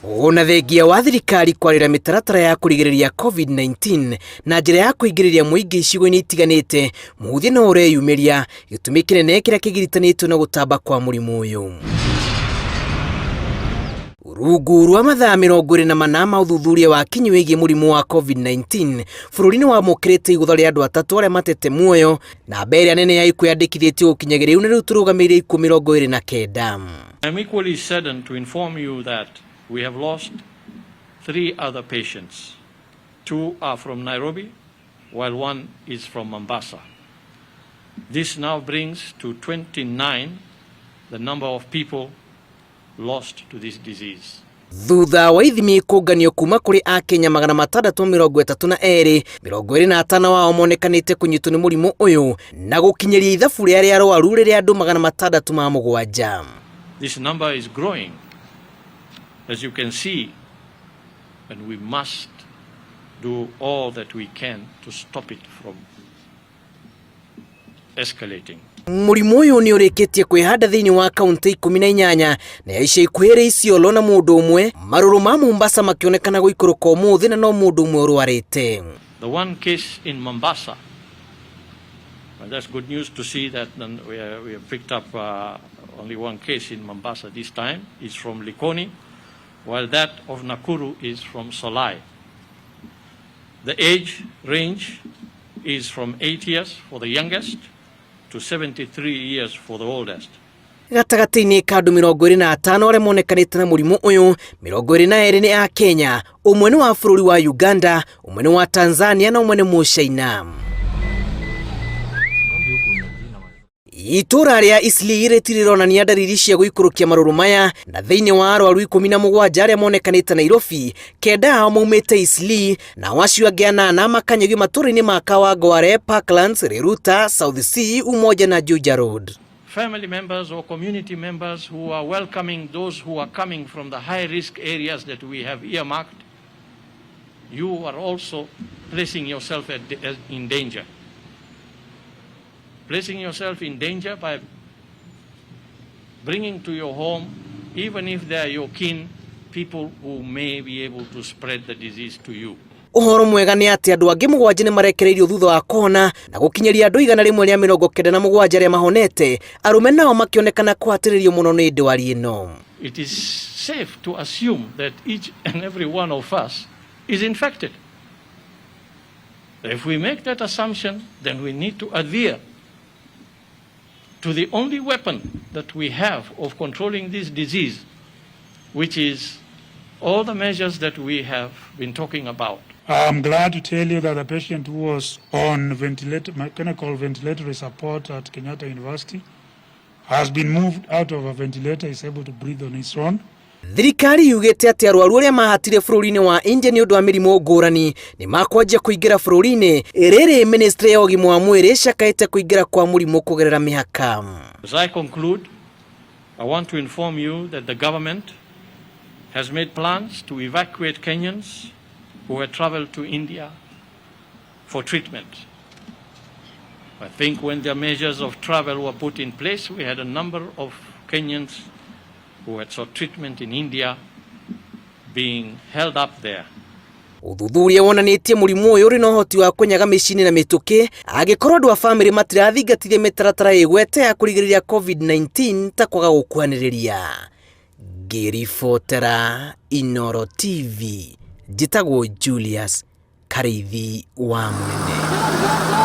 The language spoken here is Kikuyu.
Ona thengia wa thirikari kwarĩra mĩtaratara ya kũrigĩrĩria COVID-19 na njĩra ya kũingĩrĩria mũingĩ icigo-inĩ itiganĩte, mũhũthia no ũreyumĩria, gĩtũmi kĩnene kĩrĩa kĩgiritanĩtio na gũtamba kwa mũrimũ ũyũ. Rungu rwa mathaa 24 ma ũthuthuria wa kinyi wĩgiĩ mũrimũ wa COVID-19, bũrũri nĩ wamũkĩrĩte igũtha rĩa andũ atatũ arĩa matete muoyo, namba ĩrĩa nene ya ikuũ yandĩkithĩtio gũkinyagia rĩu na rĩu tũrũgamĩrĩire ikuũ 29. I'm equally saddened to inform you that we have lost three other patients. Two are from Nairobi, while one is from Mombasa. This now brings to 29 the number of people lost to this disease. Thutha wa ithimi kũnganio kuma kũrĩ akenya 632, 25 wao monekanĩte kũnyitwo nĩ mũrimũ ũyũ na gũkinyĩria ithabu rĩa arĩa arwaru rĩrĩa andũ 607. This number is growing, as you can see, and we must do all that we can to stop it from escalating. Mũrimũ ũyũ nĩ ũrĩkĩtie kwĩhanda thĩinĩ wa kaunti 18 na ya ica ikuhĩ ĩrĩ Isiolo na mũndũ ũmwe, marũrũ ma Mombasa makĩonekana gũikũrũka ũmũthĩ na no mũndũ ũmwe ũrwarĩte. The one case in Mombasa, well, that's good news to see that we have picked up only one case in Mombasa this time, is from Likoni, while that of Nakuru is from Solai. The age range is from 8 years for the youngest to 73 years for the oldest. Gatagatĩ-inĩ ka andũ 25 arĩa monekanĩte na mũrimũ ũyũ, 22 nĩ a Kenya, ũmwe nĩ wa bũrũri wa Uganda, ũmwe nĩ wa Tanzania na ũmwe nĩ Mũcaina. Itũra rĩa Eastleigh rĩtirĩ rĩronania ndariri cia gũikũrũkia marũrũ maya, na thĩinĩ wa arwaru 17 arĩa monekanĩte Nairobi, 9 ao maumĩte Eastleigh, nao acio angĩ 8 makanyagio matũra-inĩ ma Kawangware, Parklands, Riruta, South C, Umoja na Juja Road. Family members or community members who are welcoming those who are coming from the high-risk areas that we have earmarked, you are also placing yourself in danger. Placing yourself in danger by bringing to your home, even if they are your kin, people who may be able to spread the disease to you. Ũhoro mwega nĩ atĩ andũ angĩ 7 nĩ marekereirio thutha wa kũhona na gũkinyĩria andũ 197 arĩa mahonete, arũme nao makĩonekana kũhatĩrĩrio mũno nĩ ndwari ĩno. It is safe to assume that each and every one of us is infected. If we make that assumption, then we need to adhere to the only weapon that we have of controlling this disease, which is all the measures that we have been talking about. I'm glad to tell you that the patient who was on mechanical ventilatory support at Kenyatta University has been moved out of a ventilator, is able to breathe on his own. Thirikari yugĩte atĩ arwaru arĩa mahatire bũrũri-inĩ wa India nĩ ũndũ wa mĩrimũ ngũrani nĩ makwanjia kũingĩra bũrũri-inĩ. Rĩrĩ ministry ya ũgima wa mwĩrĩ ĩcakaĩte kũingĩra kwa mũrimũ kũgerera mĩhaka. As I conclude, I want to inform you that the government has made plans to evacuate Kenyans who had traveled to India for treatment. I think when the measures of travel were put in place, we had a number of Kenyans who had sought treatment in India being held up there. Ũthuthuria wonanĩtie mũrimũ ũyũ ũrĩ na ũhoti wa kũnyaga mĩciĩ-inĩ na mĩtũkĩ angĩkorwo andũ a bamĩrĩ matirathingatithia mĩtaratara ĩgwete ya kũrigĩrĩria COVID-19 ta kwaga gũkuhanĩrĩria. Ngĩribotera Inooro TV, njĩtagwo Julius Karĩithi wa Mũnene.